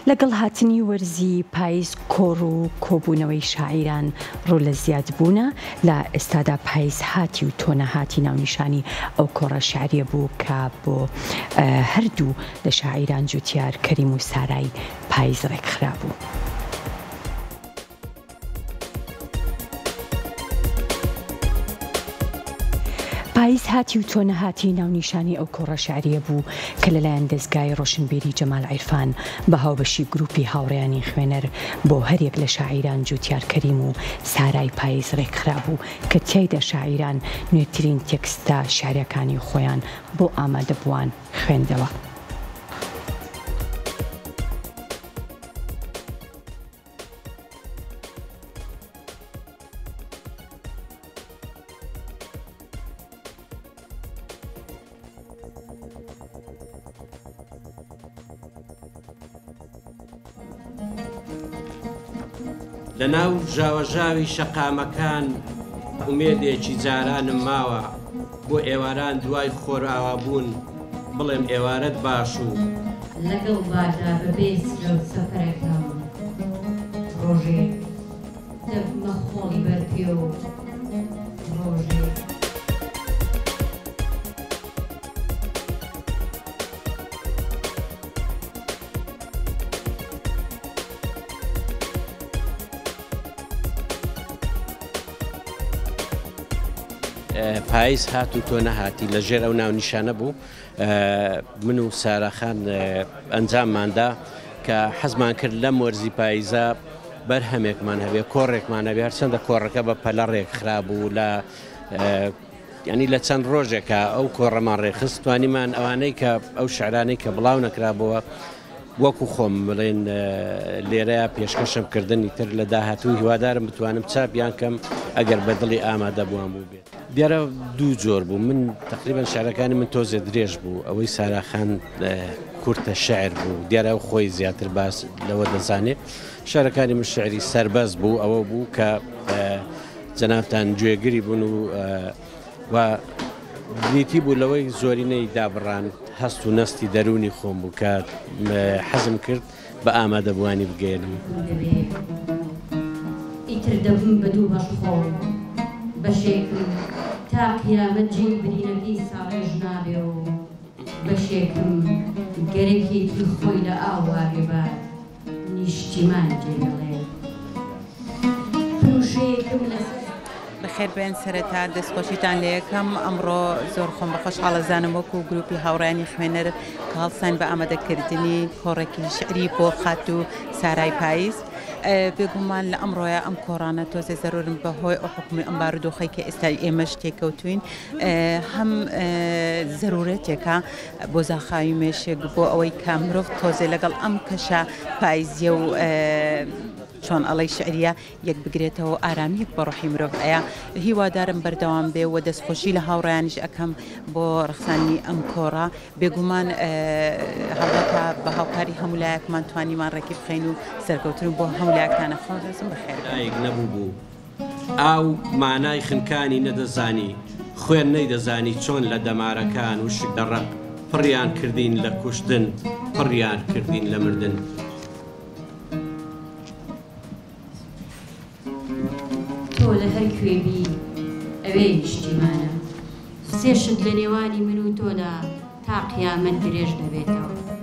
لەگەڵ هاتنی وەرزی پایز کۆڕ و کۆبوونەوەی شاعیران ڕوو لە زیاد بوونە، لە ئێستادا پایز هاتی و تۆ نەهاتی ناونیشانی ئەو کۆڕە شیعریە بوو کە بۆ هەردوو لە شاعیران جوتیار کەریم و سارای پایز ڕێکخرابوو. پایز هاتی و تۆ نەهاتی ناونیشانی ئەو کۆڕە شیعرییە بوو کە لەلایەن دەزگای ڕۆشنبیری جەمال عیرفان بە هاوبەشی گروپی هاوڕێیانی خوێنەر بۆ هەریەک لە شاعیران جوتیار کەریم و سارای پایز ڕێکخرابوو کە تیایدا شاعیران نوێترین تێکستە شیعرییەکانی خۆیان بۆ ئامادەبووان خوێندەوە. لە ناو ژاوەژاوی شەقامەکان ئومێدێکی جارانم ماوە بۆ ئێواران دوای خۆرئاوابوون بڵێم ئێوارەت باش و. لەگەڵ بادا بە بێ سلەو سەفەرەکەم ڕۆژێک دەبمە خۆڵی بەر پێ و ڕۆژێک. پایز هات و تۆ نەهاتی لە ژێر ئەو ناونیشانە بوو من و ساراخان ئەنجامماندا کە حەزمان کرد لەم وەرزی پاییزە بەرهەمێکمان هەبێ کۆڕێکمان هەبێ هەرچەندە کۆڕەکە بە پەلە ڕێکخرابوو لە ینی لە چەند ڕۆژێکە ئەو کۆڕەمان ڕێکخست توانیمان ئەوانەی کە ئەو شعرانەی کە بڵاو نەکرابەوە وەکو خۆم بڵێن لێرەیا پێشکەشم کردن ئیتر لە داهاتوو هیوادارم بتوانم چاپیان کەم ئەگەر بە دڵی ئامادەبووان بووبێت. دیارە دوو جۆر بوو من تقریبا شعرەکانی من تۆزێ درێژ بوو ئەوەی ساراخان کورتە شعر بوو دیارە ئەو خۆی زیاتر باس لەوە دەزانێ شعرەکانی من شعری سەربەست بوو ئەوە بوو کە جەنابتان گوێگری بوون و و بریتی بوو لەوەی زۆرینەی دابڕان هەست و نەستی دەروونی خۆم بوو کە حەزم کرد بە ئامادەبووانی بگەیەنم. دەبێ ئیتر دەبم بە دوو بەش خۆم بەشێکم تا قیامەت جێی برینەکەی ساڕێژ نابێ و بەشێکم گەرەکێتی خۆی لە ئاو وابێ بە نیشتیمان جێ دەڵێ پروشەیەکم لەسەر. بەخێربێن سەرەتا دەستخۆشیتان لێ ئەکەم ئەمڕۆ زۆر خۆم بە خۆشحاڵ ئەزانم وەکو گروپی هاوڕێیانی خوێنەر کە هەڵساین بە ئامادەکردنی کۆڕێکی شعری بۆ خاتوو سارای پایز بێگومان لە ئەمڕۆیە ئەم کۆڕانە تۆزێ زەرورن بە هۆی ئەو حکومی ئەم بارودۆخەی کە ئێستا ئێمەش تێکەوتوین هەم زەرورەتێکە بۆ زاخاوی مێشک بۆ ئەوەی کە مرۆڤ تۆزێ لەگەڵ ئەم کەشە پایزیە و چۆن ئەڵێی شعریە یەک بگرێتەوە و ئارامیەک بە ڕۆحی مرۆڤ ئەیا هیوادارم بەردەوام بێ و دەستخۆشی لە هاوڕێیانیش ئەکەم بۆ ڕەخساندنی ئەم کۆڕە بێگومان هەڵبەتە بە هاوکاری هەموو لایەکمان توانیمان ڕێکی بخەین و سەرکەوتن بۆ هەموو لایەکتان ئەخوازم بەخێر بێن. دایک نەبووبوو. ئاو مانای خنکانی نەدەزانی، خوێن نەیدەزانی چۆن لە دەمارەکان وشک دەڕەق، پڕیان کردین لە کوشتن، پڕیان کردین لە مردن. تۆ لە هەر کوێ بی ئەوێ نیشتیمانە. سێ شت لە نێوانی من و تۆدا تا قیامەت درێژ دەبێتەوە.